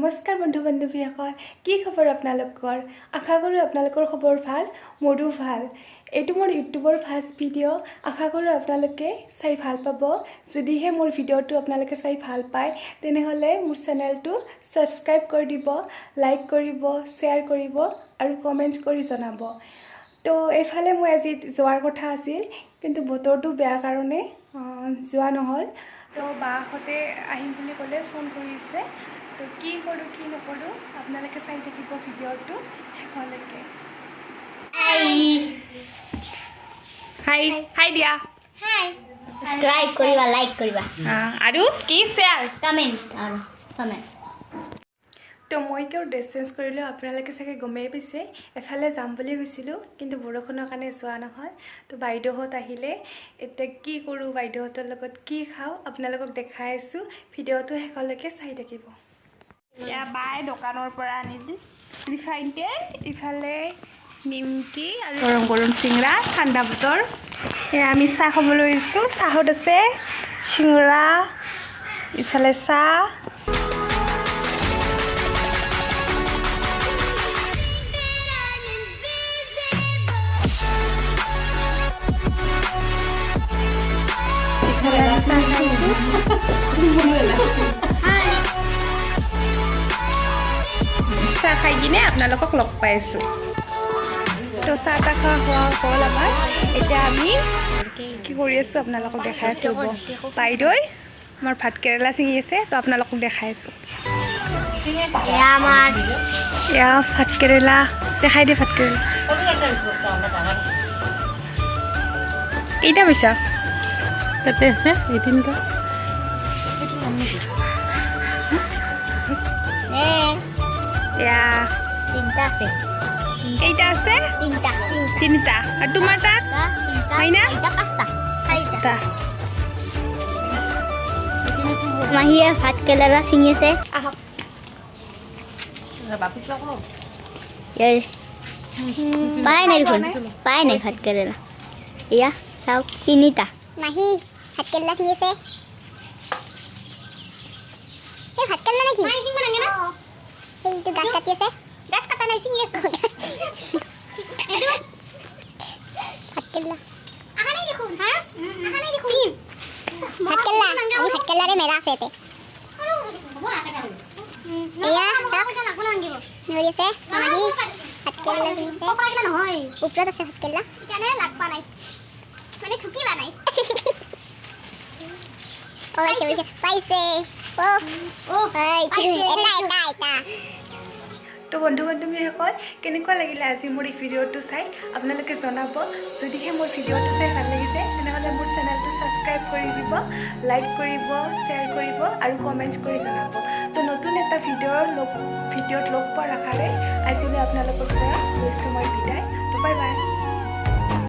নমস্কাৰ বন্ধু বান্ধৱীসকল, কি খবৰ আপোনালোকৰ? আশা কৰোঁ আপোনালোকৰ খবৰ ভাল, মোৰো ভাল। এইটো মোৰ ইউটিউবৰ ফাৰ্ষ্ট ভিডিঅ'। আশা কৰোঁ আপোনালোকে চাই ভাল পাব। যদিহে মোৰ ভিডিঅ'টো আপোনালোকে চাই ভাল পায়, তেনেহ'লে মোৰ চেনেলটো ছাবস্ক্ৰাইব কৰি দিব, লাইক কৰিব, শ্বেয়াৰ কৰিব আৰু কমেণ্ট কৰি জনাব। তো এইফালে মই আজি যোৱাৰ কথা আছিল, কিন্তু বতৰটো বেয়া কাৰণে যোৱা নহ'ল। তো বাহঁতে আহিম বুলি ক'লে, ফোন কৰিছে। তো কি কৰোঁ কি নকৰোঁ, আপোনালোকে চাই থাকিব ভিডিঅ'টো শেষলৈকে। হাই হাই দিয়া। হাই, সাবস্ক্ৰাইব কৰিবা, লাইক কৰিবা। আৰু কি? শ্বেয়াৰ। কমেন্ট আৰু কমেন্ট। তো মই কিয় ড্ৰেছ চেঞ্জ কৰিলোঁ, আপোনালোকে চাগে গমেই পাইছে। এফালে যাম বুলি কৈছিলোঁ, কিন্তু বৰষুণৰ কাৰণে যোৱা নহ'ল। তো বাইদেউহঁত আহিলে, এতিয়া কি কৰোঁ, বাইদেউহঁতৰ লগত কি খাওঁ, আপোনালোকক দেখাই আছোঁ। ভিডিঅ'টো শেষলৈকে চাই থাকিব। এয়া বাই দোকানৰ পৰা আনিলোঁ ৰিফাইন তেল, ইফালে নিমকি আৰু গৰম গৰম চিংৰা। ঠাণ্ডা বতৰ। এয়া আমি চাহ খাবলৈ আহিছোঁ। চাহত আছে চিংৰা, ইফালে চাহ। ইফালে আমি চাহ খাইছোঁ। চাহ খাই কিনে আপোনালোকক লগ পাইছোঁ। তো চাহ তাহ খোৱা হোৱা হ'ল আমাৰ। এতিয়া আমি কি কৰি আছোঁ, আপোনালোকক দেখাই আছোঁ। বাইদেউই আমাৰ ভাত কেৰেলা ছিঙি আছে, তো আপোনালোকক দেখাই আছোঁ। এয়া আমাৰ এয়া ভাত কেৰেলা, দেখাই দিয়ে। ভাত কেৰেলা কেইটা পাইছা? তাতে আছে এই তিনিটা। এ। এয়া। তিনটা আছে। কেইটা আছে? তিনটা, তিনটা। তিনিটা। আৰু তোমাৰ তাত? তিনটা। হয় না? চাৰিটা, পাঁচটা, চাৰিটা। পাঁচটা। মাহীয়ে ভাত কেৰেলা ছিঙি আছে। আহক। এই, পাই নাই দেখোন, পাই নাই ভাত কেৰেলা। এয়া চাওক, তিনিটা। মাহী ভাত কেৰেলা ছিঙি আছে। এই ভাত কেৰেলা নেকি? সেইটো গাছ কাটি আছে। গাছ কাটা নাই, ছিঙি আছে। এইটো ভাত কেৰেলা আহা নাই দেখোন। হা, আহা নাই দেখোন ভাত কেৰেলা। আজি ভাত কেৰেলাৰে মেলা আছে ইয়াতে। এয়া চাওক, ধৰি আছে মাহী, ভাত কেৰেলা ছিঙিছে। ওপৰত আছে ভাত কেৰেলা। মানে ঠুকিবা নাই। অ, পাইছে, পাইছে, পাইছে। অ, এটা এটা এটা। তো বন্ধু বান্ধৱীসকল, কেনেকুৱা লাগিলে আজি মোৰ এই ভিডিঅ'টো চাই, আপোনালোকে জনাব। যদিহে মোৰ ভিডিঅ'টো চাই ভাল লাগিছে, তেনেহ'লে মোৰ চেনেলটো ছাবস্ক্ৰাইব কৰি দিব, লাইক কৰিব, শ্বেয়াৰ কৰিব আৰু কমেণ্ট কৰি জনাব। তো নতুন এটা ভিডিঅ'ত লগ পোৱাৰ আশাৰে আজিলৈ আপোনালোকৰ পৰা লৈছোঁ মই বিদায়। তো বাই বাই।